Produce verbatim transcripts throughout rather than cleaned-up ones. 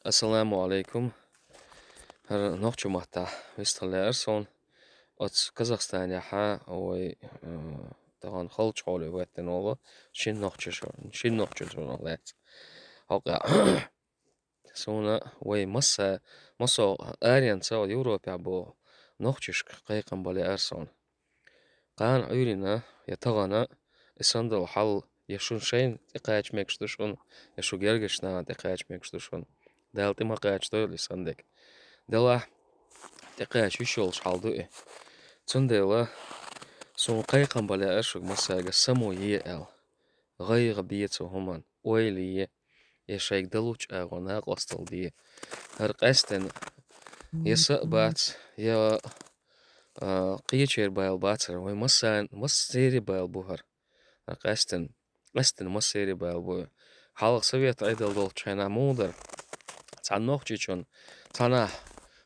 Ассаламу алейкум. ХӀара нохчийн маттахь вистхила лаьара суна. Оцу Казахстанехьа вай, э, тахана халчу хьоле хӀоьттина волу шина нохчаша, шина нохчаша лаьцна. Хьокъехь. Суна вай масса, массо а аренца Европехь боху нохчашка кхайкхам бан лаьара суна. Кхана Ӏуьйранна я тахана и санна долу хьал я шуна шайна тӀекхача мегаш ду шуна, я шу гергарчу нахана тӀекхача мегаш ду шуна. Дала тӀе ма кхачадойла и санна дерг. Делахь, тӀекхача йиш йолуш хьал ду и. Цундела суна кхайкхам бан лаьара шуьга массаьрга само е аьлла. ГӀайгӀа бе цу хӀуманна, ойла е, я шайга далучу агӀор накъосталла де. ХӀара къаьстина я са а бац, я, а, кхечеран бала бац хӀара. Вай массан-, массеран бала бу хӀара. ХӀара къаьстина, къаьстина массеран бала бу. Хьалха совет Ӏедал долчу хенахь муха дара? Цхьана нохчичунна, цхьанхьа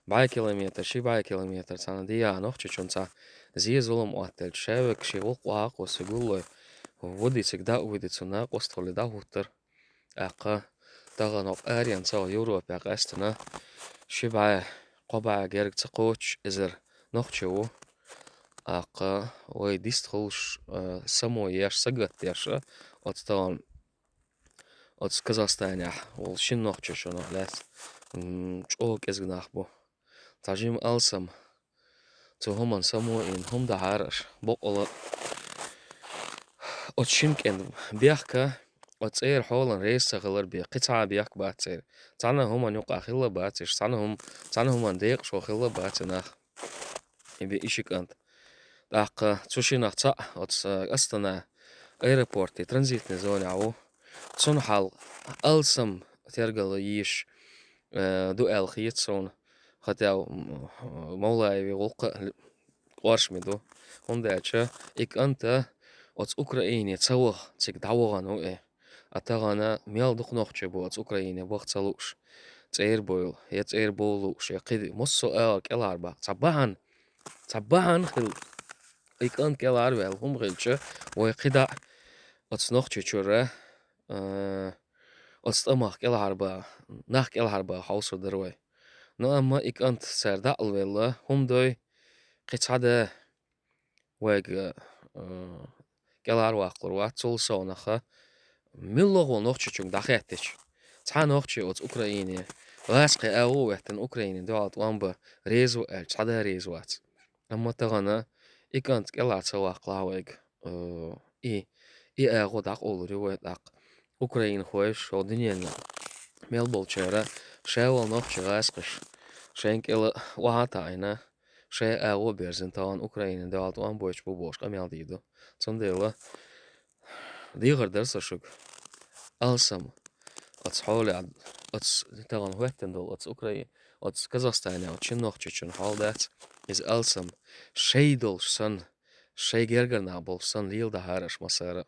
бӀе километр, ши бӀе километр, цхьана дехьа нохчичунна цхьа зе-зулам Ӏоттаелча, ша верг шен гӀуллакх охьа а кхуссу, гуллой, вуди цига дӀа а вуьди, цунна накъосталла дӀахӀуттура. ТӀаккха тахана хӀокху аренца Европехь къаьстина ши бӀе, кхо бӀе герга ца кхочуш эзар нохчи ву. ТӀаккха вай дистхуьлуш, а, само еш, сагатдеш, а, оцу тахана оцу Казахстанехь волу шина нохчашна лаьцна, м, чӀогӀа кӀезиг нах бу. Цхьа жима алсам цу хӀуманна само йина хӀума дахьара аша, бакъала оцу шина кӀентан бехк, оцу цӀера хьолан реза ца хилар бен, кхин цхьа а бехк бац церан. Цхьана хӀуманна юкъахь хилла бац уьш, цхьана хӀума-, цхьана хӀуманна декъашхо хилла бац и нах. И бен и ши кӀант. ТӀаккха цу шинах цхьаъ оцу, а, Астана аэропорте, транзитный зонехь ву. Цунна хьал алсам тергал йийш, э, ду аьлла хета суна. Хотя, м, Мовлаевн гӀуллакх а къоршаме ду. ХӀунда аьлча и кӀант оцу Украине ца ваха цига дӀавахана ву и. А тахана мел дукха нохчий бу оцу Украине ваха ца лууш, цӀера бовла, я цӀера бовла лууш, я кхин массо а агӀор кӀелхьарбаха. Цхьа бахьана, цхьа бахьана хилла. И кӀант кӀелхьарваьлла хӀума хилча, вай кхин дӀа оцу Нохчийчуьра, а, оцу тӀамах кӀелхьарбаха, нах кӀелхьарбаха хьовсур дара вай. Ну, амма и кӀант цара дӀа а велла, хӀума дой, кхин цхьа да вайга, а, кӀелхьарваккхалур вац, цул совнаха милла гӀо нохчичунга дӀахаьттича. Цхьа нохчи оцу Украине, гӀазкхи агӀо а веттина, Украине дуьхьал тӀом бан реза ву аьлча, цхьа да реза вац. Амма тахана и кӀант кӀелхьара ца ваккхалахь вайга, э, и, и агӀо дӀакъовлур ю вай тӀаккха. Украинхой шо дуьненна мел болчара ша вал нохчи гӀазкхаш шайн кӀела охьа а таӀийна, шайн агӀо а берзина, тахана Украине дуьхьал тӀом бойтуш бу бохуш къамел дийр ду. Цундела дехар дара со шуьга. Алсам оцу хьолехь, оцу тахана хӀоьттина долу оцу Украи-, оцу Казахстане оцу шина нохчичун хьал дац. Иза алсам шай долуш санна, шай гергара нах болуш санна леладахьара аша массара.